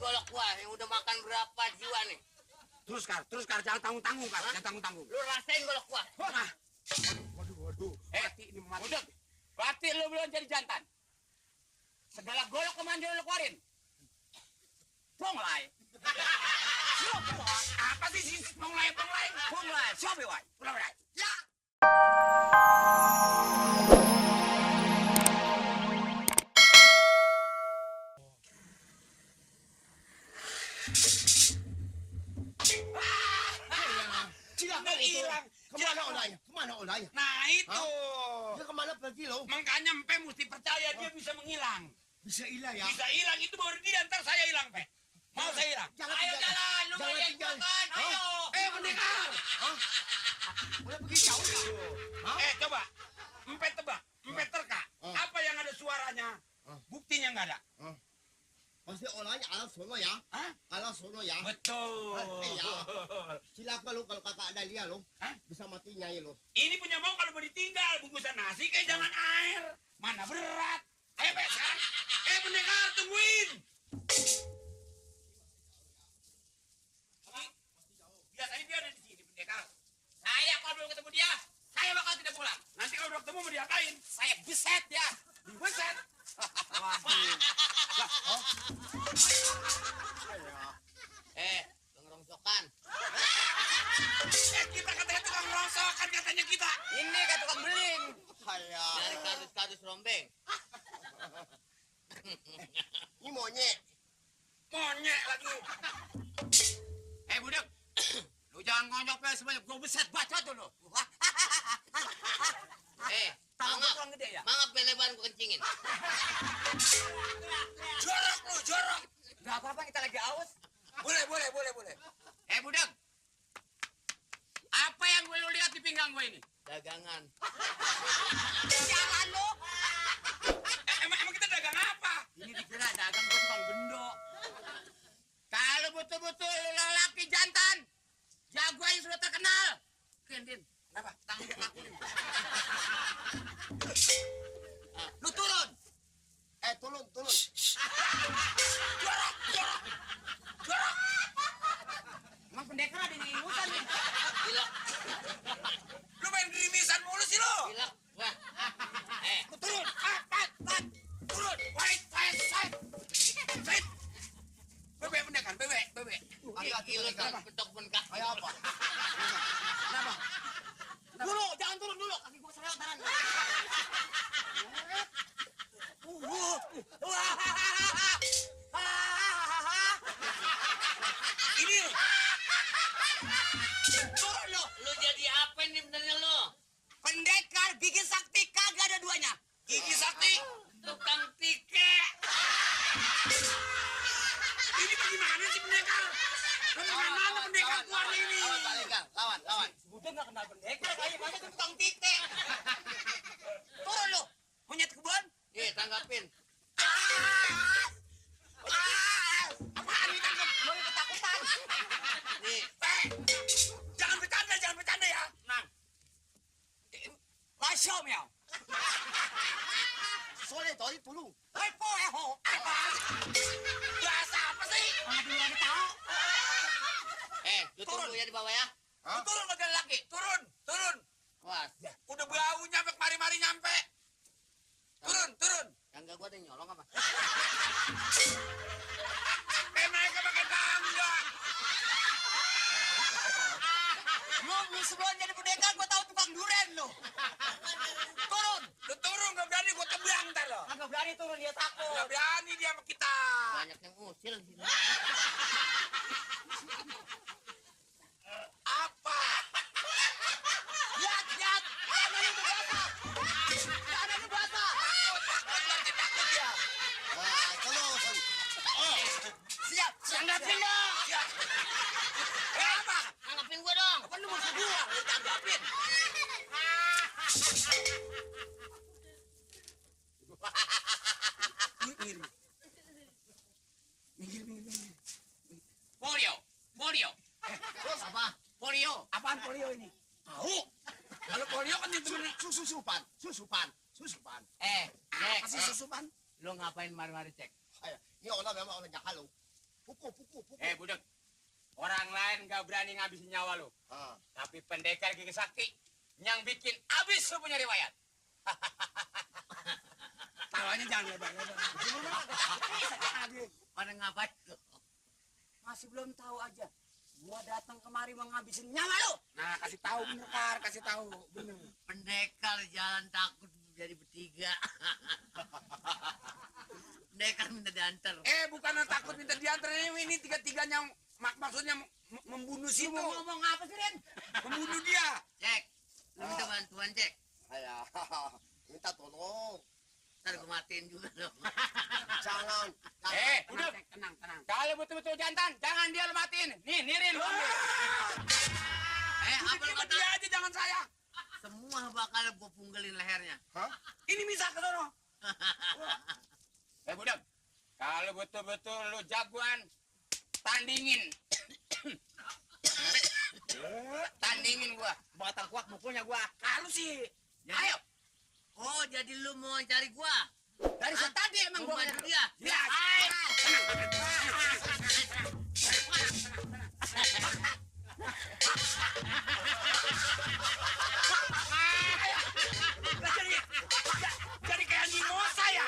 golok gua yang udah makan berapa jiwa nih. Terus Kar, jangan tanggung-tanggung Kar, jangan tanggung-tanggung. Lu rasain golok gua. Waduh. Mati ini mati. Udah, berarti lu belum jadi jantan. Segala golok kemanjuan lu keluarin. Ponglai. Apa sih ponglai? Ponglai, siapa wai? Ponglai. Ya. Hilang. Kemana olahnya? Nah itu. Dia kemana pergi lo? Makanya Mpe mesti percaya dia bisa menghilang. Bisa hilang ya? Bisa hilang itu baru dia, ntar saya hilang, Pe. Mau saya hilang? Ayo jalan, lu mau lihat gua kan? Ayo. Pendekar. Udah pergi jauh ya? Coba. Mpe tebak. Mpe terka. Apa yang ada suaranya? Buktinya nggak ada. Pasti olahnya alas sono ya? Hah? Alas sono ya? Betul. Iya. Silakan lo kalau kakak ada dia lo. Hah? Bisa matinya ya lo. Ini punya mau kalau mau ditinggal bungkusan nasi kayak jangan air. Mana berat. Ayo besan. Pendekar tungguin. Biasanya dia ada di sini pendekar. Saya kalau belum ketemu dia, saya bakal tidak pulang. Nanti kalau udah ketemu mau diapain? Saya beset ya. Beset. Waduh. Ngerongsokan. Kita katanya tukang rongsokan katanya kita. Ini kan tukang beling. Saya. Dari kardus-kardus rombeng. Ini monyet. Monyet lagi. Budak. Lu jangan ngonyok ya sebanyak gua beset baca tuh lu. Tangan gua kurang gede ya? Mangap peleban gua kencingin. Jorok lu, jorok. Gak apa-apa kita lagi aus. Boleh. Budak. Apa yang gue lu lihat di pinggang gue ini? Dagangan. Jangan lu. Emang kita dagang apa? Ini dikira dagang gue tukang bendo. Kalau betul-betul lelaki jantan, jagoan yang sudah terkenal. Din. Kenapa? Tangan gue kaku. Lu turun. Turun. Jorok. Emang pendekar ada yang ingusan nih. Gila. Lu main gerimisan mulu sih lu. Gila. Wah. Lu turun. Turun. Wait. Bebek pendekar, bebek. Gila kan petok bengkak. Kayak apa? Kenapa? Dulu, jangan turun dulu. Kaki gua seleotan. Ini. Turun lo. Lu jadi apa nih benernya lo? Pendekar gigi sakti kagak ada duanya. Gigi sakti. Tukang tike. Ini bagaimana sih pendekar? Bagaimana pendekar keluar ini? Lawan. Udah nggak kenal pendekar kayaknya masa tuh tukang tike. Turun lo. Monyet kebun. Tanggapin. Apaan ini tangkap? Lu ketakutan. Nih. Jangan bercanda ya. Nang. Masya miau. Soalnya tadi tulung. Lepo ya ho. Apa? Biasa apa sih? Aduh, ada tahu. Lu tunggu ya di bawah ya. Lu turun bagian lagi. Turun. Wah, Udah baunya sampai kemari-mari nyampe. Turun. tangga gua ada yang nyolong apa? Naik pakai tangga. Lu sebelum jadi pendekar gua tahu tukang duren lu. Turun. Lu turun gak berani gua tebang ntar lo. Kagak berani turun dia takut. Gak berani dia sama kita. Banyak yang usil di sini. Apa? Lihat. Tangannya udah basah. Takut ya. Terus. Siap. Tanggapin dong. Siap. Apa? Tanggapin gua dong. Apa lu musuh gua? Lu tanggapin. Minggir. Polio. Terus apa? Polio. Apaan polio ini? Tahu. Kalau polio kan itu bener. Susupan. Nek. Apa sih susupan? Lu ngapain mari-mari cek? Ini orang memang orang jahat lo. Pukul, pukul, pukul. Budek. Orang lain gak berani ngabisin nyawa lu. Ah. Tapi pendekar gigi sakti yang bikin habis lu punya riwayat. Tawanya jangan lebar-lebar. Pada ngapain lu? Masih belum tahu aja. Gua datang kemari mau ngabisin nyawa lu. Nah, kasih tahu bener, Kar. Kasih tahu. Bener. Pendekar jalan takut jadi bertiga. Pendekar minta diantar. Bukan takut minta diantar. Ini tiga-tiganya maksudnya membunuh si Lu mau ngomong apa sih, Ren? membunuh dia. Cek. Lu minta bantuan, Cek. Ayah, minta tolong. Ntar gue matiin juga dong. Jangan. Udah. Tenang. Kalau betul-betul jantan, jangan dia lu matiin. Nih, nirin lu ambil. Apa lu kata? Dia aja, jangan saya. Semua bakal gue punggelin lehernya. Hah? Ini bisa ke sono. Budak. Kalau betul-betul lu jagoan, tandingin. Tandingin gua. Batang kuat mukulnya gua. Kalau sih. Ayo. Oh, jadi lu mau cari gua? Dari tadi emang Gua gua bantu dia. Ya, jadi kayak anjing mosa ya?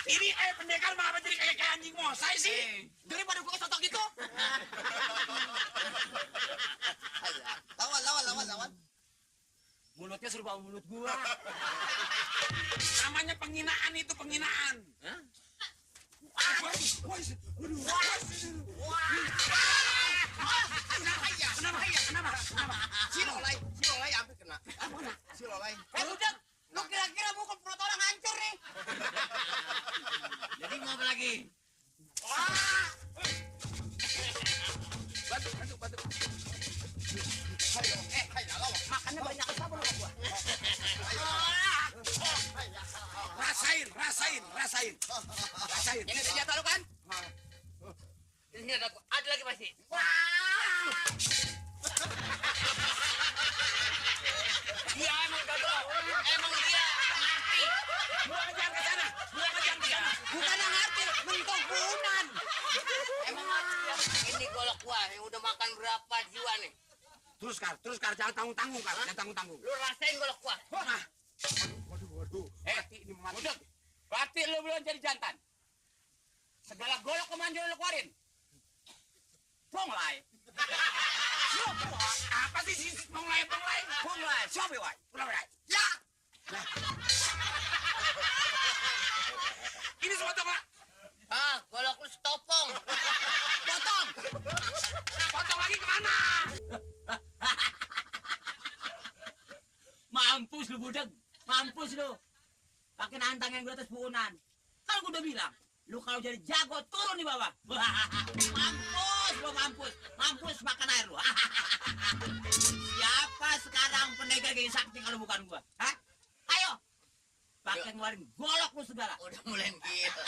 Ini pendekar mah apa jadi kayak anjing mosa sih? Daripada gua kesotok gitu. Ayah. Lawan. Mulutnya serupa mulut gua. Namanya penghinaan itu, penghinaan. Hah? Kenapa? Si Lolai hampir kena. Si Lolai. Udah, lu kira-kira mukul perut orang hancur nih. Jadi mau apa lagi? Bantu. Ayah, lawan. Makannya banyak apa lu gua? Rasain. Ini senjata lu kan? Ini ada lagi pasti. Dia emang gagal. Emang dia mati. Gua kejar ke sana. Bukan yang ngerti, mentok bunan. Emang mati ya. Ini golok gua yang udah makan berapa jiwa nih. Terus Kar, jangan tanggung-tanggung, Kar. Jangan tanggung-tanggung. Lu rasain golok gua. Waduh. Mati ini mati. Udah. Berarti lu belum jadi jantan. Segala golok kemanjur lu keluarin. Ponglai. Apa sih ponglai? Siapa wai? Ponglai. Ya. Ini semua apa? Golok lu setopong. Potong lagi kemana? Mampus lu budak. Mampus lu. Pakai nantang yang di atas puhunan. Kan gua udah bilang, lu kalau jadi jago turun di bawah. Mampus makan air lu. Siapa sekarang pendekar gigi sakti kalau bukan gua? Hah? Ayo. Pakai ngeluarin golok lu segala. Udah mulai gitu.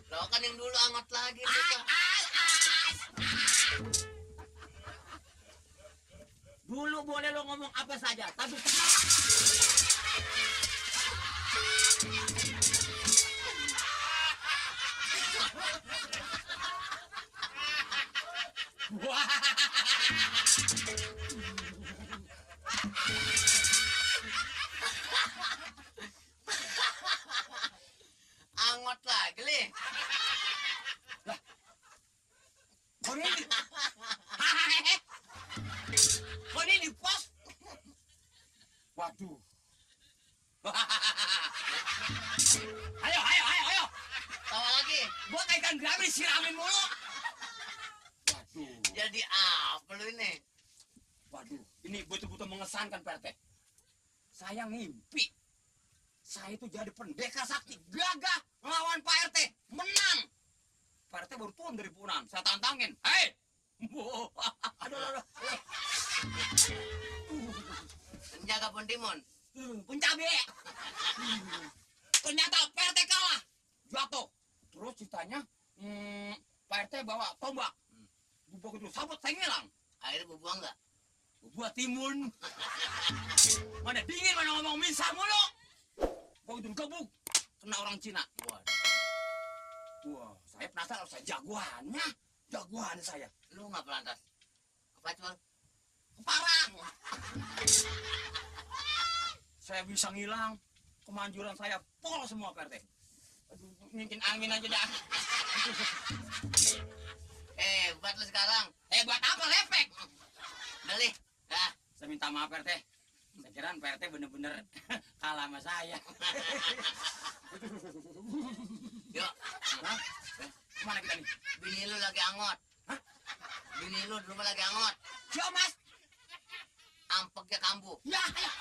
Lo kan yang dulu angot lagi. Dulu boleh lo ngomong apa saja, tapi angot lagi, Li. Kok ini di pos? Waduh. Ayo. Tawa lagi. Gua kayak ikan gurame siramin mulu. Waduh. Jadi apa lu ini? Waduh. Ini betul-betul mengesankan, Pak RT. Saya ngimpi. Saya itu jadi pendekar sakti. Gagah melawan Pak RT. Menang. Pak RT baru turun dari punan. Saya tantangin. Hei. Aduh. Penjaga Pontimun. Pencabe. Ternyata Pak RT kalah. Jatuh. Terus ceritanya, Pak RT bawa tombak. Begitu sabut saya ngilang. Akhirnya buang nggak? Buat timun. Mana dingin, mana ngomong misah mulu. Begitu gebuk, kena orang Cina. Waduh. Wah, saya penasaran saya jagoannya. Jagoan saya. Lu nggak pelantas. Kepacul. Keparang. Saya bisa ngilang. Kemanjuran saya pol semua, Pak RT. Aduh, mungkin angin aja dah. Buat lu sekarang. Buat apa lepek? Beli. Dah. Saya minta maaf, Pak RT. Saya kira Pak RT bener-bener kalah sama saya. Yuk. Hah? Kemana kita nih? Bini lu lagi angot. Hah? Bini lu di rumah lagi angot. Siapa, Mas? Ampeknya kambuh. Ya, ayo.